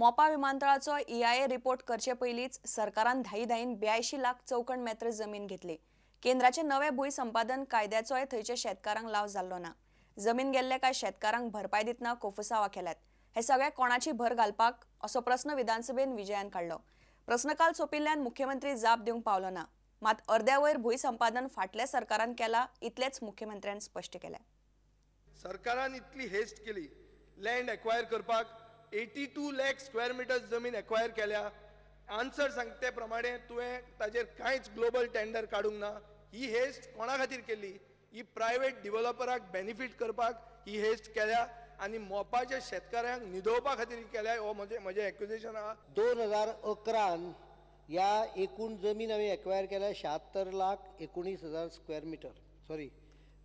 Mopa विमानतळाचो EIA report करचे पयलींच सरकारान धाई धाईन 82 लाख चौखण मेत्र जमीन घेतली। केंद्राचे नवे भूंय संपादन कायद्याचोय थंयच्या शेतकारांक लाव जाल्लो ना। जमीन गेल्ले काय शेतकारांक भरपाय दितना कोफुसावा केल्यात। हे सगळे कोणाची भर घालपाक असो प्रस्न विधानसभेन विजयान काडलो। प्रश्नकाल सोंपिल्ल्यान मुख्यमंत्री जाप दिवंक पावलो ना। मात अर्द्या वयर भूंय संपादन फाटल्या सरकारान केला इतलेच मुख्यमंत्र्यान स्पष्ट केलें। सरकारान इतली हेस्ट केली लँड एक्वायर करपाक 82 लाख स्क्वेअर मिटर जमीन एक्वायर केल्या। आन्सर सांगते प्रमाणे तुवें ताजेर कांयच ग्लोबल टेंडर काडूंक ना। ही हेस्ट कोणा खातीर केली? ही प्रायवेट डिवेलॉपराक बेनिफीट करपाक ही हेस्ट केल्या आनी मोपाच्या शेतकाऱ्यांक न्हिदोवपा खातीर केल्या। हो म्हजें एक्युजेशन आहा। 2011 ह्या एकूण जमीन हांवें एक्वायर केल्या 76,19,000 स्क्वेअर मिटर, सॉरी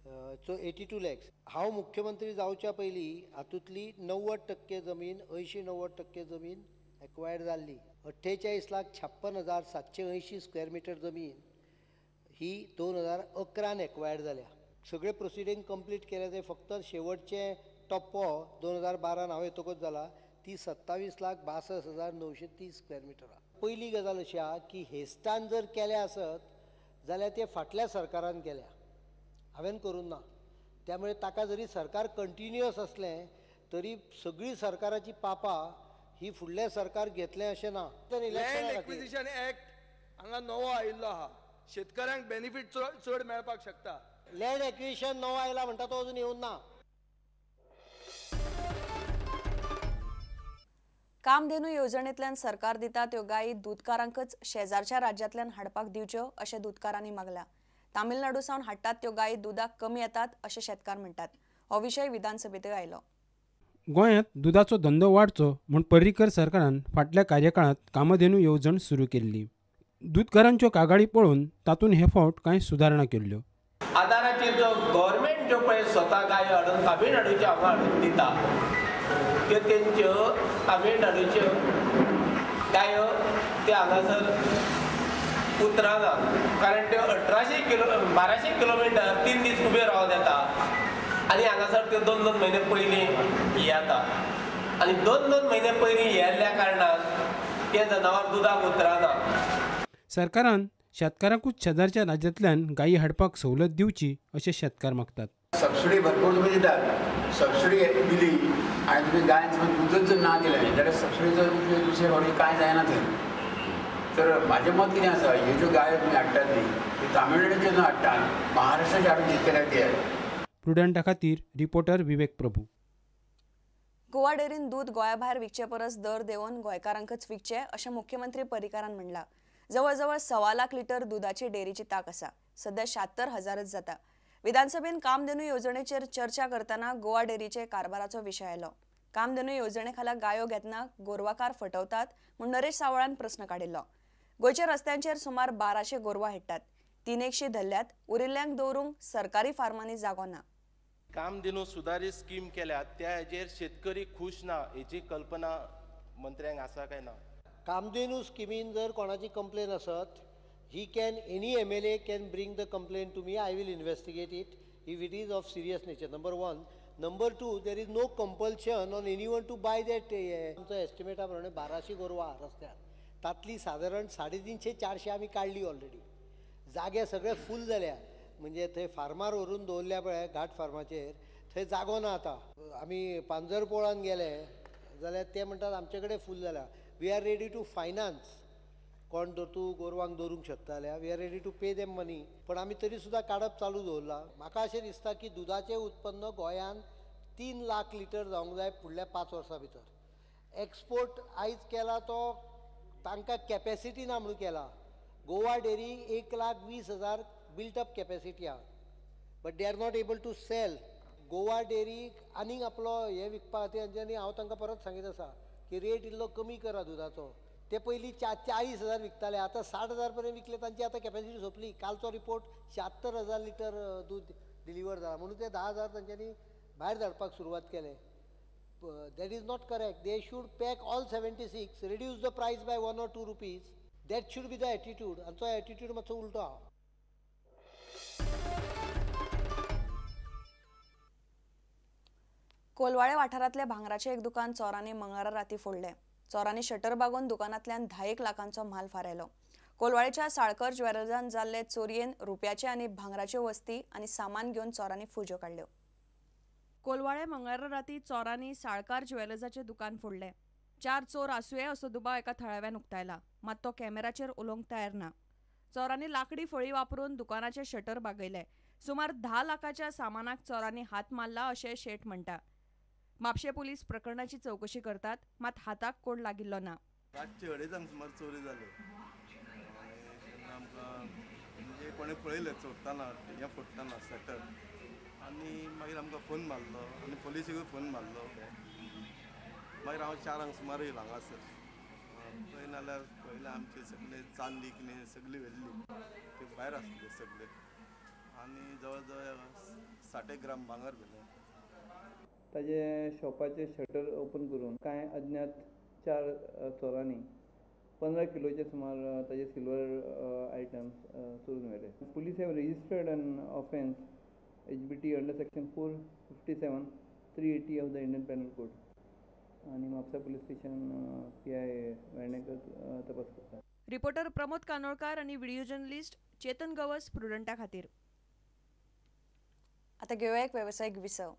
82 लॅक्स। हांव मुख्यमंत्री जावच्या पयलीं हातूंतली 90% जमीन, 80-90% जमीन एक्वायर्ड जाल्ली। 48,56,780 स्क्वेअर मिटर जमीन ही 2011 एक्वायर्ड जाल्या। सगळे प्रोसिडींग कंप्लीट केले ते फक्त शेवटचे टप्पो 2012 हांव येतकच जाला ती 27,62,930 स्क्वेअर मिटर। पयली गजाल अशी आहा की हेस्टान जर केल्या आसत जाल्यार ते फाटल्या सरकारान केल्या, हांवें करूंक ना। त्यामुळे ताका जरी सरकार कंटिन्युअस आसलें तरी सगळी सरकाराची पापां ही फुडलें सरकार घेतलें अशें ना। लँड एक्विजिशन एक्ट हांगा नवो आयिल्लो आहा, शेतकऱ्यांक बेनिफीट चड मेळपाक शकता। लँड एक्विजिशन नवो आयला म्हणटा तो अजून येवंक ना। कामधेनू येवजणेंतल्यान सरकार दिता त्यो गायी दुदकारांकच शेजारच्या राज्यांतल्यान हाडपाक दिवच्यो अशें दुदकारांनी मागलां। तामिळनाडू सावन हाडटात त्यो गायी दुदाक कमी येतात अशें शेतकार म्हणटात। हो विशय विधानसभेंतय आयलो। गोंयांत दुदाचो धंदो वाडचो म्हूण पर्रीकर सरकारान फाटल्या कार्यकाळांत कामधेनू येवजण सुरू केल्ली। दुदकारांच्यो कागाळी पळोवन तातूंत हे फावट कांय सुदारणा केल्ल्यो। आदाराचेर जो गव्हर्मेंट ज्यो पळय स्वता गायो हाडून तामिळनाडूच्यो हांगा हाडून दिता त्यो तेंच्यो तामिळनाडूच्यो गायो त्यो हांगासर उतरना, कारण त्यो 1200 किलोमिटर 3 दीस उबे रावन येता आनी हांगासर त्यो 2-2 म्हयने पयलीं येता आनी 2-2 म्हयने पयलीं येल्ल्या कारणान ते जनावर दुदाक उतरना। सरकारान शेतकारांकूच शेजारच्या राज्यांतल्यान गायी हाडपाक सवलत दिवची अशें शेतकार मागतात। सबसिडी भरपूर तुमी दितात, सबसिडी दिली आनी तुमी गायन दूदच जर ना दिलें जाल्यार सबसिडीचो उपयोग दुसरे फावटी कांय जायना थंय। तर म्हाजें मत कितें आसा, ह्यो ज्यो गायो तुमी हाडटात न्ही त्यो तामिळनाडूच्यो न्हू हाडटात, महाराष्ट्राचे हाडून शेतकऱ्याक दियात। प्रुडंटा खातीर रिपोर्टर विवेक प्रभू। गोवा डेअरीन दूद गोंया भायर विकचे परस दर देंवोवन गोंयकारांकच विकचें अशें मुख्यमंत्री पर्रीकारान म्हणलां। जवळजवळ 1.25 लाख लिटर दुदाची डेअरीची तांक आसा, सध्या 76,000च जाता। विधानसभेन कामधेनू येवजणेचेर चर्चा करतना गोवा डेअरीचे कारभाराचो विशय आयलो। कामधेनू येवजणे खाला गायो घेतना गोरवाकार फटवतात म्हूण नरेश सावळान प्रस्न काडिल्लो। गोंयच्या रस्त्यांचेर सुमार 1200 गोरवां हेडटात, 300 धरल्यात, उरिल्ल्यांक दवरूंक सरकारी फार्मांनी जागो ना। कामधेनू सुदारीत स्कीम केल्या त्या हेजेर शेतकरी खूश ना हेची कल्पना मंत्र्यांक आसा काय ना? कामधेनू स्किमीन जर कोणाची कंप्लेन आसत, he can, any MLA can bring the complaint to me, I will investigate it if it is of serious nature, number 1. Number 2, there is no compulsion on anyone to buy that. आमचो एस्टिमेटा प्रमाणे 1200 गोरवां रस्त्यार, तातली सादारण 350-400 आमी काडली already. जागे सगळे फूल जाल्या, म्हणजे थंय फार्मार व्हरून दवरल्या पळय घाट फार्माचेर, थंय जागो ना आतां। आमी पांजरपोळान गेले जाल्यार ते म्हणटात आमचे कडेन फूल जाल्या, we are ready to finance. कोण जर तूं गोरवांक दवरूंक शकता जाल्यार we are ready to pay them money, पण आमी तरी सुद्दां काडप चालू दवरलां। म्हाका अशें दिसता की दुदाचें उत्पन्न गोंयांत 3 लाख लिटर जावंक जाय फुडल्या 5 वर्सां भितर। एक्सपोर्ट आयज केला तो तांकां कॅपेसिटी ना म्हणून केला। Goa dairy 1,20,000 built up capacity आहा, but they are not able to sell. Goa डेअरीक आनीक आपलो हें विकपा खातीर तेंच्यांनी हांव तांकां परत सांगीत आसा की रेट इल्लो कमी करा दुदाचो। ते पयलीं 40,000 विकताले, आतां 60,000 पर्यंत विकले, तांची आतां कॅपेसिटी सोंपली। कालचो रिपोर्ट 76,000 लिटर दूद डिलिव्हर जाला, म्हणून ते 10,000 तांच्यांनी भायर धाडपाक सुरवात केले। That is not correct. They should pack all 76, reduce the price by 1 or 2 rupees. That should be the attitude. आनी तो एटिट्यूड मातसो उलटो आहा। कोलवाळे वाठारांतले भांगराचें एक दुकान चोरांनी मंगळारा राती फोडलें। चोरांनी शटर बागोवन दुकानांतल्यान 10 लाखांचो म्हाल फारायलो. कोलवाळेच्या साळकर ज्वेलर्सान जाल्ले चोरयेन रुपयाचे आनी भांगराच्यो वस्ती आनी सामान घेवन चोरांनी फुज्यो काडल्यो. कोलवाळे मंगळारा राती चोरांनी साळकार ज्वेलर्साचें दुकान फोडलें. 4 चोर आसुये असो दुबाव एका थळाव्यान उक्तायला, मात तो कॅमेराचेर उलोवंक तयार ना. चोरांनी लाकडी फळी वापरून दुकानाचे शटर बागयले. सुमार 10 लाखाच्या सामानाक चोरांनी हात मारला अशें शेठ म्हणटा. म्हापशें पुलीस प्रकरणाची चवकशी करतात, मात हाताक कोण लागिल्लो ना. रातचे 2:30 सुमार चोरी जाल्यो. आमकां म्हणजे कोणें पळयलें चोरतना, हें फोडटना शटर, आनी मागीर आमकां फोन मारलो आनी पोलिसीकूय फोन मारलो. मागीर हांव 4 सुमार येयलो हांगासर. पळय नाल्यार पळयलें आमचे सगळे चांदी कितें सगळी व्हेल्ली, ते भायर आसले सगळे, आनी जवळ जवळ 60 ग्राम भांगर व्हेलें. ताजे शॉपाचे शटर ओपन करून कांय अज्ञात 4 चोरांनी 15 किलोचे सुमार ताजे सिल्वर आयटम्स चोरून व्हेले. Police have registered an offence HBT under section 457 380 of the Indian Penal Code आनी Mapusa police station PI Vernekar तपास करता. रिपोर्टर प्रमोद कानोळकार आनी व्हिडिओ जर्नलिस्ट चेतन गवस प्रुडंटा खातीर. आता घेऊया एक व्यावसायिक विसव.